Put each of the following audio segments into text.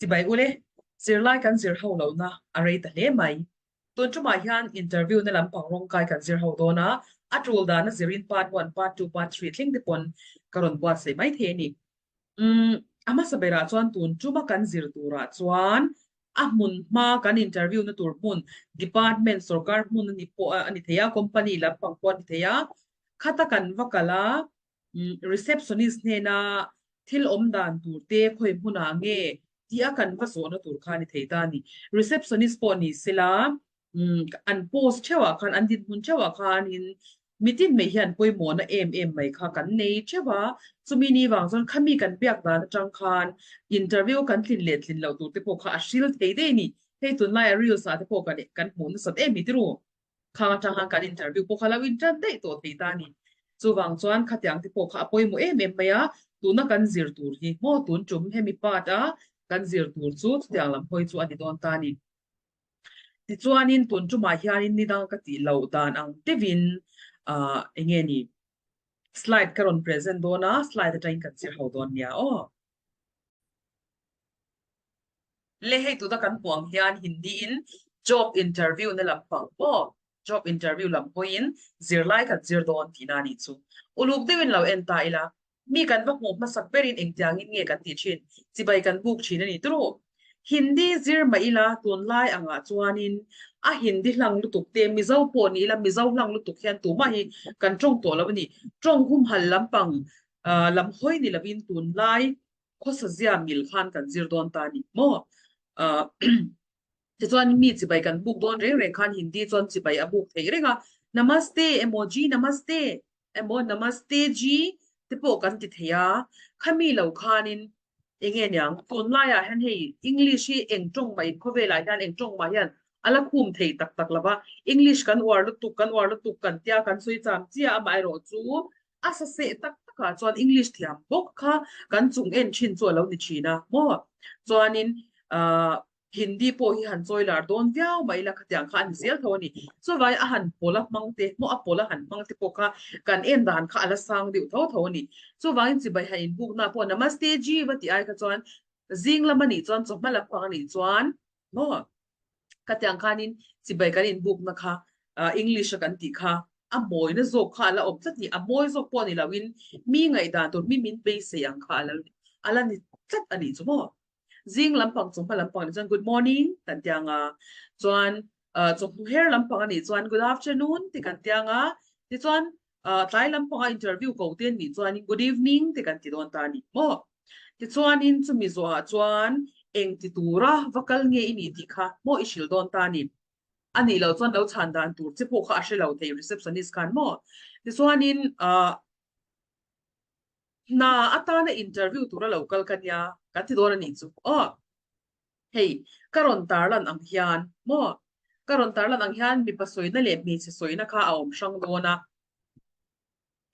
Chibai ule, zirlai kan zir ho lohna a rei ta hle mai. Tun tumah hian interview na lampang rawngkai kan zir ho dawn a, a tul dana zirin part one, part two, part three thleng te pawn ka rawn buatsaih mai thei a ni. Umm, a hmasa berah chuan tun tuma kan zir turah chuan a hmun hma kan interview na tur hmun, department, sorkar hmun a ni pawh a ni thei a, company lampang pawh a ni thei a, khata kan va kal a, receptionist hnena thil awm dan tur te khawi hmunah nge tih a kan va zawhna tur kha a ni thei ta a ni. Receptionist pawh ni sela, an post theuhah khan, an dinhmun theuhah khanin mitin mai hian pawimawhna em em mai kha kan nei theuh a, chumi ni vang chuan khami kan biak dan atang khan interview kan tlin leh tlin loh tur te pawh kha a hril thei daih a ni. Hei tunlaia reels ah te pawh kan kan hmuh nasat em hi tiru. Khang atang khan kan interview pawh kha lo intan daih tawh thei ta a ni. Chuvang chuan khatiang te pawh kha a pawimawh em em mai a, tuna kan zir tur hi maw tun tum hemi part a kan zir tur chu chutiang lam hawi chu a ni dawn ta a ni. Tichuanin tun tumah hianin ni dang ka tih loh dan ang deuhin ah eng nge ni slide ka rawn present dawn a, slide atangin kan zir ho dawn nia aw. Le hei tuna kan hmuh ang hian Hindi in job interview na lampang pawh job interview lam pawhin zirlai kan zir dawn tihna a nih chu. Uluk deuhin lo en ta ila, mi kan va hmuh hmasak berin engtiangin nge kan tih thin, chibai kan buk thin a ni turu. Hindi zir mah ila tunlai angah chuanin a Hindi hlang lutuk te Mizo pawh ni ila Mizo hlang lutuk hian tumah hi kan tawng tawh lo a ni. Tawng humhal lampang lam hawi ni lovin tunlai khawsa zia mil khan kan zir dawn ta a ni maw? Ahh tichuan mi chibai kan buk dawn reng reng khan Hindi chuan chibai a buk theih reng a, Namaste emaw Ji Namaste emaw Namaste Ji te pawh kan ti thei a, khami lo khanin eng nge niang tunlaiah hian hei English hi eng tawng mah in khawvelah hian eng tawng mah hian a la khum thei tak tak lo va, English kan uar lutuk kan uar lutuk kan tia kan sawi cham chiah amaherawh chu A saseh tak takah chuan English thiam bawk kha kan chung en thin chu a lo ni thin a maw? Chuanin ahh Hindi pawh hi han chawi lar dawn viau mai ila khatiang kha a ni zel tho a ni. Chuvai a han pawl a hmang te maw a pawl a han hmang te pawh kha kan en dan kha a la sang deuh tho tho a ni. Chuvangin chibai han inbukna pawh Namaste ji va tih ai kha chuan zing lam a nih chuan chawhma lampang a nih chuan maw? Khatiang khanin chibai kan inbukna kha English a kan tih kha a mawina zawk kha a la awm tlat ni, a mawi zawk pawh ni loin mi ngaihdan tur mi min beisei ang kha a la ni tlat a nih chu maw. Zing lampang chawhma lampang a nih chuan good morning kan ti ang a, chuan chawhnu her lampang a nih chuan good afternoon ti kan ti ang a, tichuan Tlai lampanga interview ko te an nih chuanin good evening te kan ti dawn ta a ni maw? Tichuanin chumi zawhah chuan eng ti tura va kal nge i nih tih kha maw i hrilh dawn ta a ni. A nih loh chuan lo chhan dan tur che pawh kha a hre lo thei receptionist khan maw? Tichuanin hna atana interview tura lo kal ka nia kan ti dawn a nih chu aw. Hei, ka rawn tarlan ang hian maw? Ka rawn tarlan ang hian mipa sawina leh hmeichhe sawina kha a awm hrang dawn a.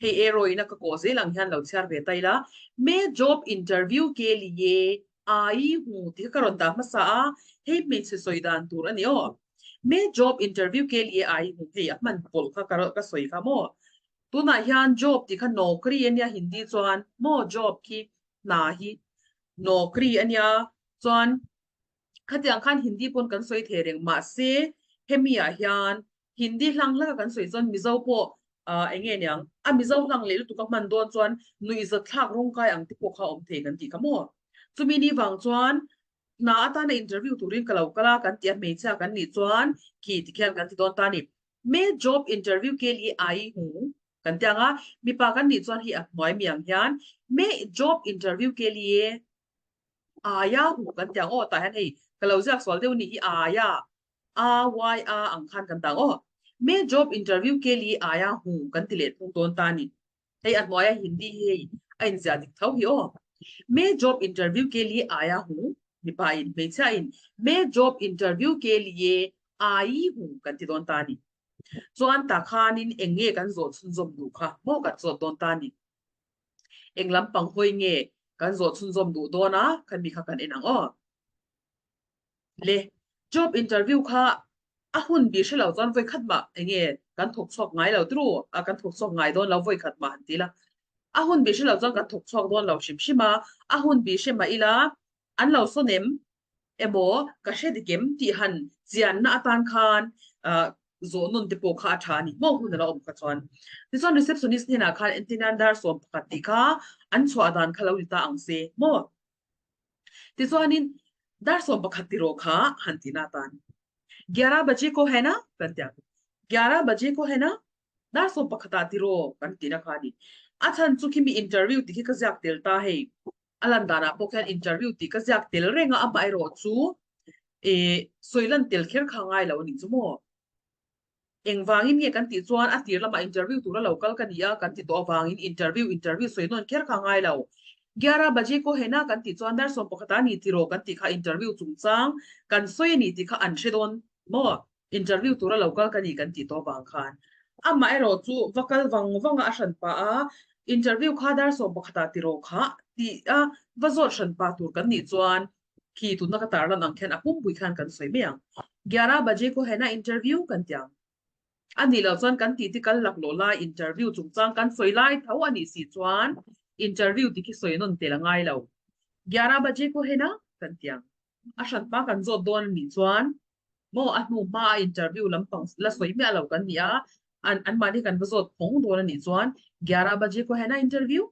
Hei arrow in a ka kawh zel ang hian lo chhiar ve ta ila. Me job interview ke liye aayi hu tih kha ka rawn dah hmasa a, hei hmeichhe sawi dan tur a ni aw. Me job interview ke liye aayi hu hei a hman pawlh kha ka sawi kha maw? Tunah hian job tih kha nokri a nia Hindi chuan maw job khi hna hi nokri a nia chuan khatiang khan Hindi pawn kan sawi thei reng mahse hemi ah hian Hindi hlang hlaka kan sawi chuan Mizo pawh ah eng nge niang a Mizo hlang leh lutuk a hman dawn chuan nuihzat thlak rawngkai ang te pawh kha a awm thei kan tih kha maw chumi ni vang chuan hna atana interview turin ka lo kal a kan tih a hmeichhia kan nih chuan khi tikhian kan ti dawn ta a ni. Me job interview ke liye aayi hu kan ti ang a, mipa kan nih chuan hei a hnuai mi ang hian me job interview ke liye aaya hu kan ti ang aw tah hian hei ka lo ziak sual deuh a nih hi aaya a y a ang khan kan tah ang aw me job interview ke liye aaya hu kan ti leh thung dawn ta a ni. Hei a hnuaia Hindi hi hei a inziah dik tho hi aw. Me job interview ke liye aaya hu mipa in hmeichhia in me job interview ke liye aayi hu kan ti dawn ta a ni. Chuan tah khanin eng nge kan zawh chhunzawm duh kha maw kan zawt dawn ta a ni. Eng lampang hawi nge kan zawh chhunzawm duh dawn a khami kha kan en ang aw. Le job interview kha a hun bih hre lo chuan vawi khat mah eng nge kan thawk chhuak ngai lo tru a kan thawk chhuak ngai dawn lo vawi khat mah han ti ila a hun bih hre lo chuan kan thawk chhuak dawn lo hrim hrim a a hun bih hre mah ila an lo sawn em? Emaw ka hre dik em tih han chianna atan khan zawh nawn te pawh kha a tha a ni maw hun a lo awm kha chuan. Tichuan receptionist hnenah khan entirnan dar 11 tih kha an chhuah dan kha lo ni ta ang se maw? Tichuanin dar 11 tiraw kha han tihna atan Gyara baje ko hai na kan ti ang. Gyara baje ko hai na dar 11 ah tiraw kan tihna kha a ni. A chhan chu khimi interview tih khi ka ziak tel ta hei. A lan danah pawh khian interview tih ka ziak tel reng a, amaherawh chu ih sawi lan tel kher kha ngai lo a nih chu maw? Engvangin nge kan tih chuan a tir lamah interview tura lo kal ka ni a kan ti tawh avangin interview interview sawi nawn kher kha ngai lo. Gyara baje ko hena kan tih chuan dar 11 a ni tiraw kan tih kha interview chungchang kan sawi a ni tih kha an hre dawn maw? Interview tura lo kal ka ni kan tih tawh vang khan amaherawh chu va kal vang vang a a hran pah a, interview kha dar 11 ah tiraw kha tih a va zawt hran pah tur kan nih chuan khi tuna ka tarlan ang khian a pumpui khan kan sawi mai ang. Gyara baje ko hena interview kan ti ang. A nih loh chuan kan titi kal laklawh lai interview chungchang kan sawi lai tho a nih si chuan interview tih khi sawi nawn tel a ngai lo. Gyara baje ko hena kan ti ang. A hran hma kan zawt dawn a nih chuan maw a hnu hma a interview lampang la sawi miah lo kan ni a, an anmahni kan va zawt phawng dawn a nih chuan gyara baje ko hena interview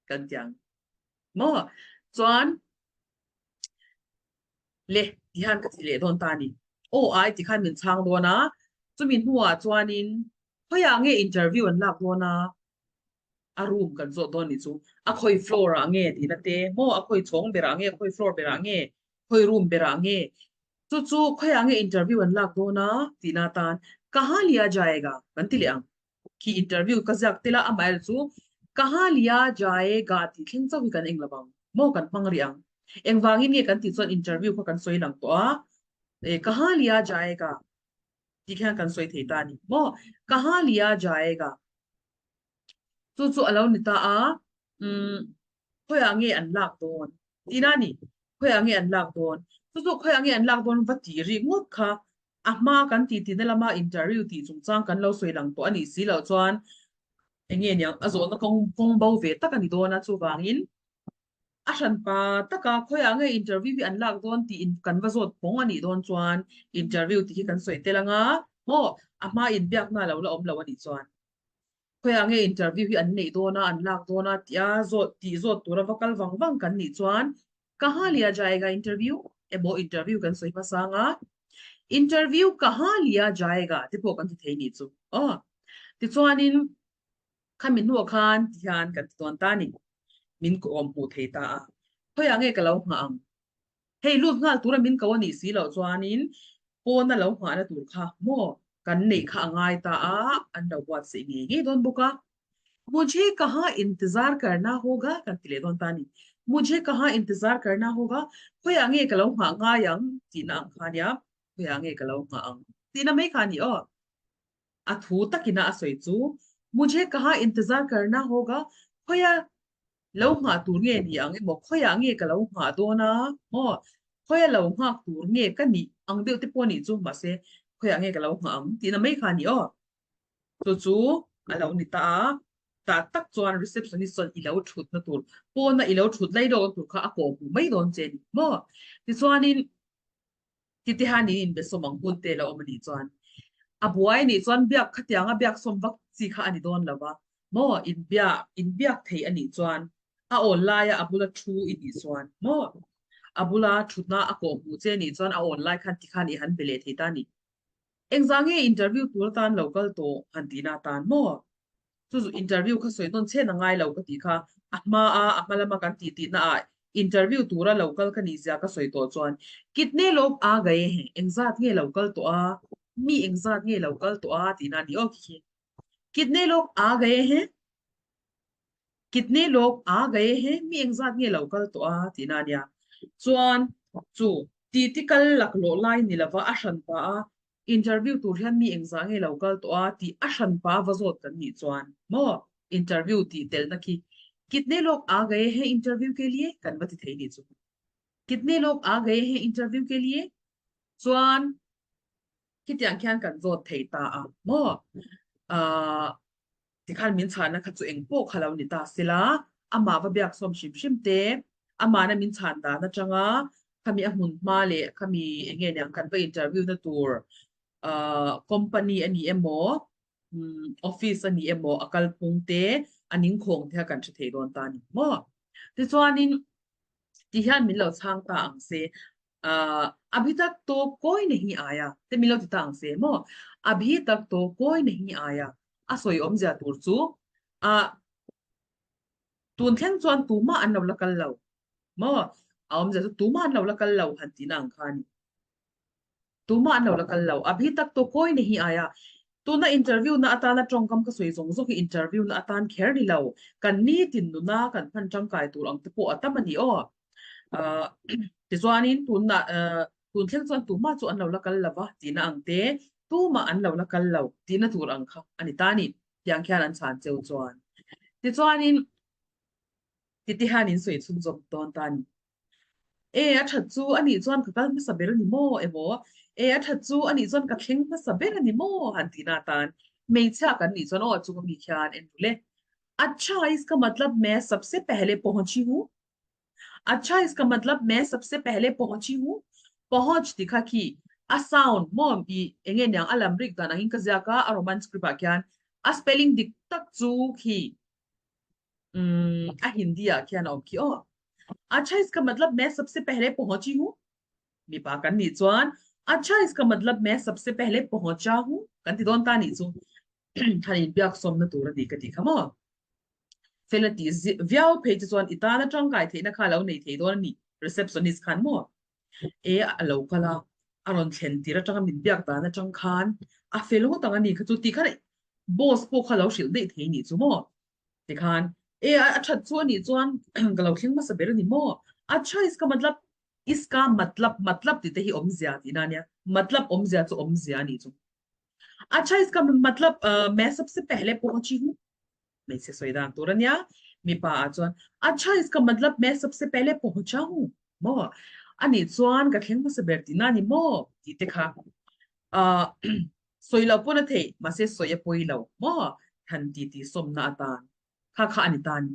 kan ti ang maw chuan le tihian ka ti leh dawn ta a ni. Aw ai tikhan min chhang dawn a, chumi hnuah chuanin khawiah nge interview an lak dawn a? A room kan zawt dawn nih chu a khawi floor ah nge tihna te maw a khawi chhawng berah nge khawi floor berah nge khawi room berah nge chu chu khawiah nge interview an lak dawn a tihna atan kaha liya jayega kan ti leh ang khi interview ka ziak tel a amaherawh chu kaha liya jayega tih thleng chauh hi kan eng lo vang maw kan hmang rih ang engvangin nge kan tih chuan interview kha kan sawi lang tawh a e kaha liya jayega tih khian kan sawi thei ta a ni maw kaha liya jayega Chu chu a lo ni ta a, umm khawiah nge an lak dawn? Tihna a ni, khawiah nge an lak dawn? Chu chu khawiah nge an lak dawn va tih rik ngawt kha a hma kan tih tihna lama interview tih chungchang kan lo sawi lang tawh a nih si loh chuan eng nge niang a zawhna kawng kawng bo ve tak a ni dawn a, chuvangin a hranpa taka khawiah nge interview hi an lak dawn tih in kan va zawt phawng a nih dawn chuan interview tih hi kan sawi tel ang a, maw a hma inbiakna a lo la awm lo a nih chuan. Khawiah nge interview hi an neih dawn a, an lak dawn a tih a zawt tih zawt tura va kal vang vang kan nih chuan kaha liya jayega interview emaw interview kan sawi hmasa ang a, interview kaha liya jayega te pawh kan ti thei nih chu aw. Tichuanin khami hnuah khan tihian kan ti dawn ta a ni, min kawm hmuh thei ta a, khawiah nge ka lo nghah ang? Hei lut nghal tura min ko a nih si loh chuanin pawna lo nghahna tur kha maw kan neih kha a ngai ta a, an lo buatsaih ngei ngei dawn bawk a. Mujhe kaha intizar karna hoga kan ti leh dawn ta a ni. Mujhe kaha intizar karna hoga, khawiah nge ka lo nghah ngai ang tihna ang kha nia, khawiah nge ka lo nghah ang tihna mai kha a ni aw. A thu takina a sawi chu, Mujhe kaha intizar karna hoga, khawiah Lo nghah tur nge ni ang emaw, khawiah nge ka lo nghah dawn a, maw? Khawia lo nghak tur nge ka nih ang deuh te pawh a nih chu, mahse khawiah nge ka lo nghah ang tihna mai kha a ni aw. Chu chu a lo ni ta a, tah tak chuan receptionist chuan i lo thutna tur, pawna i lo thut lai lawk tur kha a kawh hmuh mai dawn che a ni maw? Tichuanin. Titi han in inbe sawm ang hun te lo awm a nih chuan a buai nih chuan biak khatianga biak sawm vak chi kha a ni dawn lo va maw inbiak inbiak thei a nih chuan a awn laia a bula thu i nih chuan maw a bula thutna a kawh hmuh che nih chuan a awn lai khan tikhan i han be leh thei ta a ni. Engzah nge interview tur atan lo kal tawh han tihna atan maw? Chu chu interview kha sawi nawn chhen a ngai lo ka tih kha a hma a, a hma lama kan tih tihna ah interview tura lo kal ka nih zia ka sawi tawh chuan kitne log aa gaye hain engzat nge lo kal tawh a, mi engzat nge lo kal tawh a tihna a ni aw khi khi. Kitne log aa gaye hain? Kitne log aa gaye hain? Mi engzat nge lo kal tawh a tihna a nia. Chuan chu titi kal laklawh lai ni lova a hranpa a Interview tur hian mi engzah nge lo kal tawh a tih a hranpa va zawt kan nih chuan maw interview tih telna khi kitne log aa gaye hain interview ke liye kan va ti thei nih chu kitne log aa gaye hain interview ke liye chuan khitiang khian kan zawt thei ta a maw aah Tikhan min chhanna kha chu eng pawh kha lo ni ta sela, amah va biak sawm hrim hrim te, amahna min chhan dan atanga. Khami a hmun hma leh khami eng nge niang kan va interview na tur ah company a ni emaw umm office a ni emaw a kalphung te a ningkhawng te kha kan hre thei dawn ta a ni maw? Tichuanin ti hian min lo chhang ta ang se ah abhi tak to koi nahi aaya te min lo ti ta ang se maw? Abhi tak to koi nahi aaya a sawi awmzia tur chu ah tun thleng chuan tumah an lo la kal lo Maw? A awmzia chu tumah an lo la kal lo han tihna ang kha a ni. Tumah an lo la kal lo. Abhi tak to kawi na hi aia. Tuna interview na atana tawngkam ka sawi zawng zawng hi interview na atan kher ni lo. Kan nitin nuna kan hman tangkai tur ang te pawh a tam a ni aw. Ahh tichuanin tunah ahh tun thleng chuan tumah chu an lo la kal lo va tihna ang te, tumah an lo la kal lo tihna tur ang kha a ni ta a ni. Tiang khian an chhan cheu chuan. Tichuanin. Titi hian in sawi chhunzawm dawn ta a ni. E, a that chu a nih chuan ka kal hmasa ber a ni maw emaw, E, a that chu a nih chuan ka thleng hmasa ber a ni maw han tihna atan hmeichhia kan nih chuan aw chunga mi khian en ru le. Achha iska matlab main sabse pehle pahunchi hu? Achha iska matlab main sabse pehle pahunchi hu? Pahunch tih kha khi a sound maw i eng nge niang a lam rik dan angin ka ziak a, a Roman script ah khian a spelling dik tak chu khi Umm a Hindi ah khian a awm khi aw. Acha iska matlab main sabse pehle pahunchi hu? Mipa kan nih chuan Acha iska matlab main sabse pehle pahuncha hu? Kan ti dawn ta nih chu han inbiak sawmna tur a ni ka tih kha maw. Fel a tih viau phei che chuan i tana tangkai theihna kha a lo nei thei dawn a ni receptionist khan maw. E a lo kal a, a rawn thlen tir atanga min biak dan atang khan a fel ngawt ang a ni kha chu tih khan boss pawh kha lo hrilh daih thei nih chu maw. Tikhan, E, a that chu a nih chuan ka lo thleng hmasa ber a ni maw? Acha iska matlab, iska matlab, matlab tih te hi awmzia tihna a nia, matlab awmzia chu awmzia a nih chu. Acha iska matlab, main sabse pehle pahunchi hu, hmeichhe sawi dan tur a nia, mipa ah chuan, Acha iska matlab main sabse pehle pahuncha hu, maw? A nih chuan ka thleng hmasa ber tihna a ni maw? tih te kha. Sawi loh pawn a theih, mahse sawi a pawi lo maw? Han ti tih sawmna atan kha kha a ni ta a ni.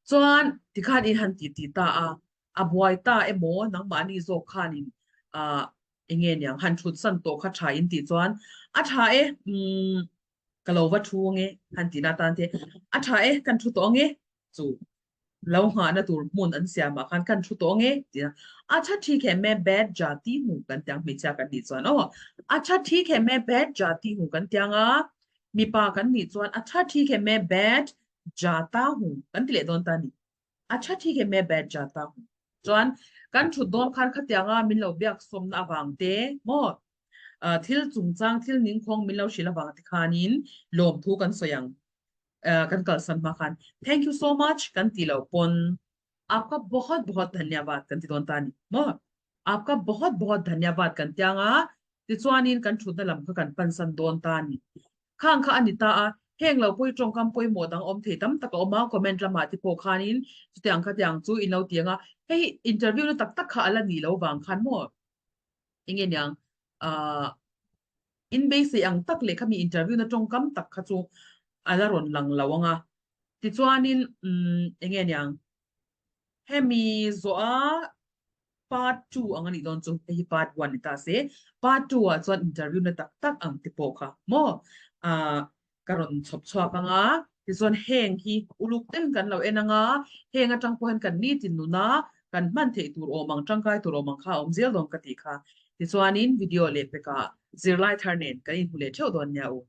Chuan tikhan in han ti ti ta a, a buai ta emaw nangmahni zawk khanin ah eng nge niang han thut san tawh kha tha in tih chuan a tha e, umm ka lo va thu ange han tihna atan te a tha e kan thu tawh ange chu lo nghahna tur hmun an siam ah khan kan thu tawh ange tih a, Acha thik he main baith jati hu kan tiang hmeichhia kan nih chuan aw Acha thik he main baith jati hu kan tiang a, mipa kan nih chuan Acha thik he main baith jata hu kan ti leh dawn ta a ni. Acha thik he main baith jata hu chuan kan thut dawn khan khatianga min lo biak sawmna avang te maw thil chungchang thil ningkhawng min lo hrilh avang te khanin lawmthu kan sawi ang. kan kalsan hma khan thank you so much kan ti lo pawn aapka bahut bahut dhanyawad kan ti dawn ta a ni maw aapka bahut bahut dhanyawad kan ti anga tichuanin kan thutna lam kha kan pansan dawn ta a ni khang kha a ni ta a heng lo pawi tawngkam pawimawh dang awm thei tam tak a awm a comment lamah te pawh khanin chutiang khatiang chu in lo ti ang a hei interview na tak tak kha a la nih loh vang khan maw enge niang ahh in beisei ang tak leh khami interview na tawngkam tak kha chu a la rawn lang lo ang a tichuanin umm enge niang hemi zawha part 2 ang a nih dawn chu hei hi part 1 ni ta se part 2 ah chuan interview na tak tak ang te pawh kha maw ahh ka rawn chhawp chhuak ang a, tichuan heng hi uluk deuhin kan lo en ang a, heng atang pawh hian kan nitin nuna kan hman theih tur awm ang, tangkai tur awm ang kha a awm zel dawn ka tih kha. Tichuanin video leh pekah zirlai thar nen kan inhmu leh theuh dawn nia u.